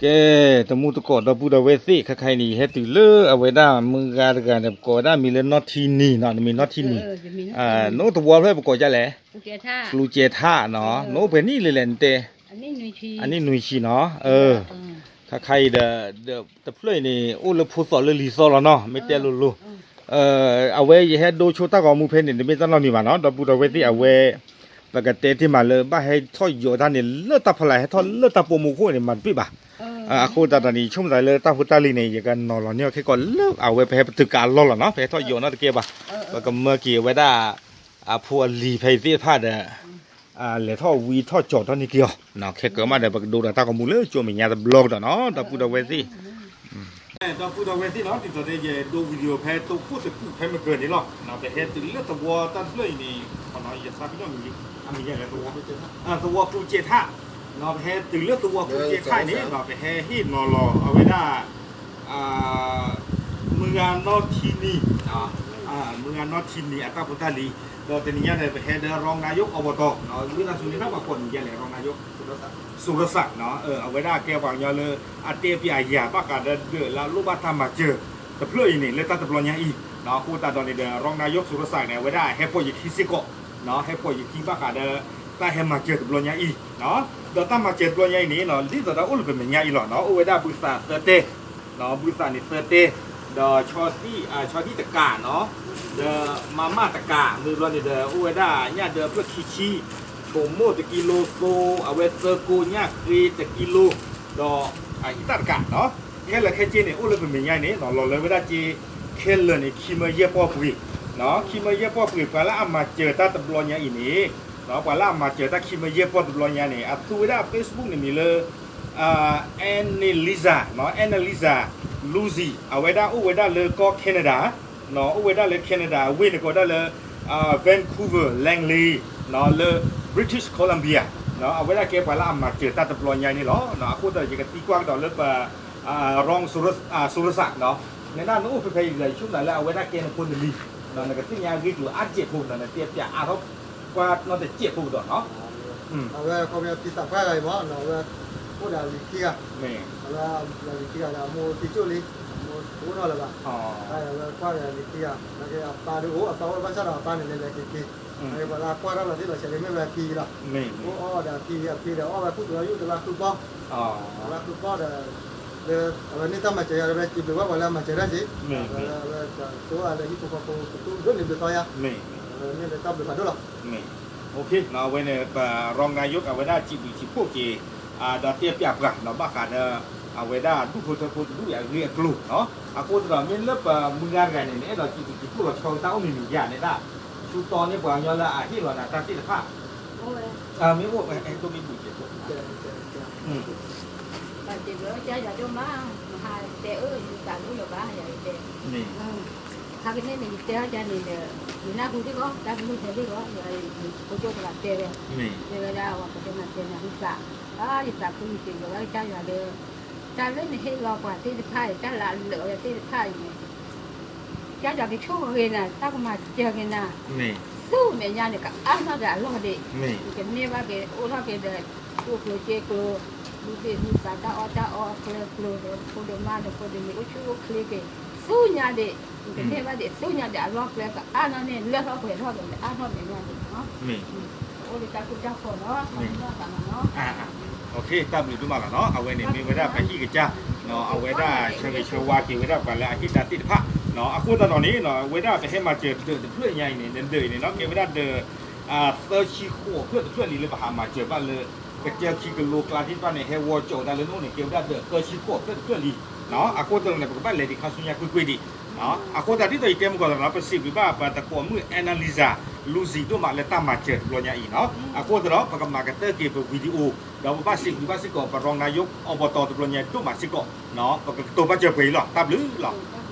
ကဲ, တမူတကိး ဒီပုၢ်ဒီဝဲၢ်သ့ၣ်, ခဲခါအံၤန့ၣ် ယဟဲတုၤလၢအဝဲဒၣ်မုၢ်ဂၤတဂၤန့ၣ် ပကိးဝဲဒၣ်မံၤလၢနီၢ်ထံနံၤနီၤ, နမံၤနီၢ်ထံနံၤ, နအိၣ်သဝီဖျၢၣ်ပကိးဒ်လဲၣ်, ကျူကဲထၣ်နီၤ, နအိၣ်ပှဲၤနံၣ်လံလဲၣ်နတဲ, အနံၣ်နွံဆံနီၤ, ခဲခါအံၤဒီး တဖျၢၣ်အံၤန့ၣ် အိၣ်လၢဖိသီးလၢလံၤသီလီၤနီၤ, မ့ၢ်တဲလိၤလိၤ အဝဲယဟဲဒိဆိတၢ်ဂီၤမူဖဲန့ၣ် တမ့ၢ်တၢ်နီတမံၤဘၣ်နီၤ, ဒီပုၢ်ဒီဝဲၢ်သ့ၣ်, အဝဲ ပကတဲတ့ၢ်မးလၢဘၣ်ဟဲထီၣ်ယိးတၢ်န့ၣ် လၢတၢ်ဖီလာ်ဟဲထီၣ်လၢတၢ်ပိာ်မုၣ်ခိၣ်န့ၣ် မၤတပ့ၢ်ဘၣ်. အဃိသတးဒီးန့ၣ် ယဆိကမိၣ်သးလၢတၢ်ဖိတၢ်လံၤန့ၣ် ယကနီၤလီၤန့ၢ်အီၤခဲကီးလၢအဝဲပဟဲပတုာ်ကးအလီၢ်လီၤနီၤ, ပဟဲထီၣ်ယိးနီတကဲဘၣ်, ပကမၢက့ၤအဝဲဒၣ် အဖိအလံၤဖဲအံၤသ့ၣ်တဖၣ်ဒီး လဲၤထီၣ်ဝံထီၣ်ကၠီၤထီၣ်န့ၢ်က့ၤအီၤ, ခဲကၢမးဒီး ပကဒိဒီးတၢ်ဂီၤမူလၢကၠိမဲာ်ညါတဘျီကဒီးနီၤ, ဒီပုၢ်ဒီဝဲၢ်သ့ၣ် ဒီပုၢ်ဒီဝဲၢ်သ့ၣ်နီၤ, ဒ်သိးဒီးယဒိ video ဖဲတိခိၣ်တကူၣ်ဖဲမကၢၤန့ၣ်လီၤ, ပဟဲတုၤလၢသဝီတၢ်တဖျၢၣ်အံၤန့ၣ်, ယသးပ့ၤနီၣ်မံၤလံ, အမံၤယဲလဲၣ်, သဝီကျူကဲထၣ်, ပဟဲတုၤလၢသဝီကျူကဲထၣ်န့ၣ်, ပဟဲဟ့ၣ်နီၤလီၤအဝဲဒၣ် မုၢ်ဂၤနီၢ်ထံနံၤ, မုၢ်ဂၤနီၢ်ထံနံၤအတၢ်ဖိတၢ်လံၤ, ဒီးတနံၤညါန့ၣ် ပဟဲဒီး ရၣ်နါယိၣ်အီၤဘီတီၤ, ဝံသးစူၤန့ၣ် တၢ်ပှၤကိးန့ၣ်ယဲလဲၣ်, ရၣ်နါယိၣ် စိရစး, အဝဲဒၣ်ကဲပှၤကညီလၢ အတဲပၠးယၤဘၣ်ဃးဒီးဒၢးလၢအလိၣ်ဘၣ်တၢ်မၤစၢၤတဖျၢၣ်အံၤန့ၣ် လၢတၢ်တဘျီညါအံၤ, အဃိသတးဒီးန့ၣ်ဒီး ရၣ်နါယိၣ်စိရစးန့ၣ် အဝဲဒၣ်ဟဲပိာ်ယခံစ့ၢ်ကီး, ဟဲပိာ်ယခံဘၣ်ဃးဒီး တၢ်ဟဲမၤစၢၤတဘျီညါအံၤ, ဒီးတၢ်မၤစၢၤတဘျီညါအံၤန့ၣ် ဒ်သိးဒီးအိၣ်လၢပမဲာ်ညါအံၤလီၤ, အိၣ်ဝဲဒၣ်ဘုသးသၢတဲ ဘုသးန့ၣ်သၢတဲ, ဒီးဆီဒံၣ်တကးနီၤ, ဒီးမါမၢ်တကး, မ့ၢ်ဘျီန့ၣ်ဒီး အိၣ်ဝဲဒၣ်ညၣ်ဒၢဖျၢၣ်ခံဆံ, ပိာ်မိၣ်တကံလိသိ, အဝဲသၢကိညၣ်ဃ့တကံလိ, ဒီးအဟံၣ်တၢ်တကးနီၤ, ခဲလၢာ်ခဲဆ့န့ၣ် အိၣ်လၢပမဲာ်ညါအံၤန့ၣ် လီၤလၢဝဲဒၣ်က့ခဲလၢာ်န့ၣ် ခံမၢယဲၢ်ပီၢ်ပှ့ၤ, ခံမၢယဲၢ်ပီၢ်ပှ့ၤ ပှၤလၢအမၤစၢၤတၢ်တဘျီညါအံၤန့ၣ်, ပှၤလၢအမၤစၢၤတၢ်ခံမၢယဲၢ်ပီၢ်တဘျီညါန့ၣ် အသူဝဲဒၣ် Facebook န့ၣ်မံၤလၢ Annalisa, Annalisa Lucy, အဝဲဒၣ်အိၣ်ဝဲဒၣ်လၢကီၢ် Canada, အိၣ်ဝဲဒၣ်လၢ Canada အဝ့ၢ်န့ၣ်ကိးဒၣ်လၢ Vancouver Langley, လၢ British Columbia, အဝဲဒၣ်ကဲပှၤလၢအမၤစၢၤတၢ်တဘျီညါန့ၣ်လီၤ, အဃိသတးဒီး ယကသံကွၢ်ကဒီးလၢပ ရၣ်စိရစး, နဲဒၣ်နအိၣ်ဖဲဖဲအံၤဒီး ယဆိကမိၣ်လၢအဝဲဒၣ်ကဲနဖိနလံၤ, နကသ့ၣ်ညါအဂ့ၢ်ကျိၤအါတစဲးဖိ, နတဲပၠးအါထီၣ်ကွၢ်နီတစဲးဖိကဒီးနီၤ အဝဲခီပညီဖံသးပှၢ်ဂၤအံၤမ့ၢ် အဝဲအိၣ်ဒီးလံၤခံဂၤ, အဝဲလံၤခံဂၤဒီး အမိၢ်သံကၠိၣ်လံ, အမိၢ်တအိၣ်ထီၣ်လၢၤဘၣ်, အဝဲကွၢ်ဒီးလံၤခံဂၤ, နာ်က့အပၢ်ဒုးအိၣ်, အပၢ်အိၣ်ဘၣ်ဆၣ်ဒီးအပၢ်န့ၣ်လဲၤလဲၤက့ၤက့ၤ, နာ်က့ပှၤလၢအကွၢ်တၢ်လီၤတံၢ်လီၤဆဲးန့ၣ်မ့ၢ်ဝဲဖံလီၤ, အိၣ်အီၣ်ဒီးအဖံ, အဖံဒီးအီၣ်ဝဲခူသူၣ်လီၤယိၣ်တလါဃုပီ, တလါဃုပီဒီး လၢ အဝဲန့ၢ်တၢ်မၤစၢၤယၤဒီး ဝဲစံးဘျုးဘၣ်ပှၤလၢအမၤစၢၤတၢ်က့ၤ, အဝဲကတိၤအါလၢဟံၣ်ဖိဃီဖိကတိၤဒိၣ်န့ၢ်ဘျုးသီယၤ, မ့ၢ်လၢတၢ်ဘျုးဖးဒိၣ်လီၤ. အဝဲန့ၣ် ပရၣ်နါယိၣ် အဝဲဒၣ်စံးဘျုးစံးဖှိၣ်က့ၤ ဒီးတဲပၠးပှၤနီၤဘၣ်ဃးဒီး အဝဲဒၣ်ဒူၣ်ဖိထၢဖိတဒူၣ်အံၤအဂ့ၢ်အကျိၤနီၤ, အဃိသတးဒီး မ့ၢ်လၢပမုၢ်ဂၤတဂၤန့ၣ် နအဲၣ်ဒိးစံးဘျုးစံးဖှိၣ်လီၤဆီတၢ်အိၣ်မံၤမံၤယၤန့ၣ်ဒၣ် ဆူတီန့ၢ်ပှၤကညီလၢအဟ့ၣ်လီၤနၤတၢ်သ့ၣ်တဖၣ် မ့ၢ်အိၣ်ဝဲ အဲၣ်ဒိးမ့ၢ်ဘူၣ်စဲးဖိ ဘၣ်စံးဘျုးကစၢ်ယွၤဒိၣ်မး, မဟါတဲအၢ ယသးလၢယဘၣ်ယၤတဲ, ဟါကန့ၣ်န့ၣ် ယတဲအီၤယၤန့ၣ်ဒီး ယနၢ်ဟူစ့ၢ်ကီး တၢ်ကလုၢ်တဲစ့ၢ်ကီး ယၤယဖိကၠိတဂၤတဲဝဲ, မ့ၢ်ဝဲဒၣ်အဝဲပတဲမၤတဲနၤဟူသး, ယသးခုယစံးဘျုးဘၣ်ကစၢ်ယွၤဒီး တၢ်လၢနဟ့ၣ်လီၤပှၤသ့ၣ်တဖၣ်အံၤ တၢ်လၢအလၢာ်ဝဲသ့ၣ်တဖၣ်အံၤန့ၣ် ကစၢ်ယွၤကဆိၣ်ဂ့ၤနၤ တၢ်ကမၤစၢၤက့ၤနၤ, ဆူမဲာ်ညါန့ၣ် ကအါမးဒီးအလီၢ်ဒံး, နကန့ၢ်ဘၣ်က့ၤ အိၣ်ထီၣ်က့ၤဒီး ကျိၣ်ကျိၤစ့ကျိၤ, ဒူသ့ၣ်ဒူသး တၢ်အီၣ်တၢ်အီ ကျဲကျိၤဒီး ဖိဒိၣ်မါဒီးဖိဒိၣ်မုၣ်အိၣ်ဆူၣ်အိၣ်ချ့က့ၤ, ဆူညါဒံး နကန့ၢ်ဘၣ်ဒံး ဆူညါဒံး အလီၢ်ကျဲကအါနီၢ်န့ၣ် လၢထီၣ်ပှဲၤထီၣ်က့ၤ အါထီၣ်မဲာ်ညါဒံးနီၤ, အိၣ်လၢတၢ်ဃူတၢ်ဖိးနီၤ, တၢ်ဘျုးဒိၣ်မးလီၤနီၤ, အဝဲန့ၣ်မ့ၢ်ဝဲဒၣ်ပဟံၣ်ကစၢ် အဝဲဒၣ်ဆၢဂ့ၤဆၢဝါက့ၤဝဲဒၣ်ပှၤလၢအဟ့ၣ်တၢ်သ့ၣ်တဖၣ်, အဃိသတးဒီးန့ၣ် အဝဲဒၣ်ပဟဲမၤစၢၤဒၢးတဖျၢၣ်ညါအံၤန့ၣ် ဒၢးအံၤန့ၣ်နီၤ ကဲဝဲဒၣ်ဒၢး သၢဆံဃိးဖျၢၣ်တဖျၢၣ်လံလၢပဟးမၤစၢၤဘၣ်လၢ ကစၢၢ်ခံကလိကျါသ့ၣ်တဖၣ်န့ၣ် ဟဲဝီကၠီၤဝဲဒၣ်လၢနအိၣ်န့ၣ် ကဲဝဲဒၣ်ဒၢးသၢဆံဃိးဖျၢၣ်တဖျၢၣ်လံ, အဃိသတးန့ၣ် ပကဘၣ်လဲၤဒံးခါဆူညါကွ့ၢ်ကွ့ၢ်ဒံး, အဃိသတးဒ်သိးယတဲမုၢ်ကီၢ်သးနီၤ ပစံးဘျုးဘၣ်ပတကိးမုၣ် Annalisa Lucy ဒိၣ်မးလၢတၢ်မၤစၢၤတဘျီညါအံၤနီၤ, အဃိသတးဒီး ပကမၤကတၢၢ်က့ၤပ video ဒီးပဘၣ်စံးဘျုးဘၣ်စ့ၢ်ကီး ပရၣ်နါယိၣ်အီဘီတီတဘျီညါဒိၣ်မးစ့ၢ်ကီး, ပကကတိၤဘၣ်စၢၤပှဲၤအံၤလီၤ, တၢ်ဘျုးလီၤ.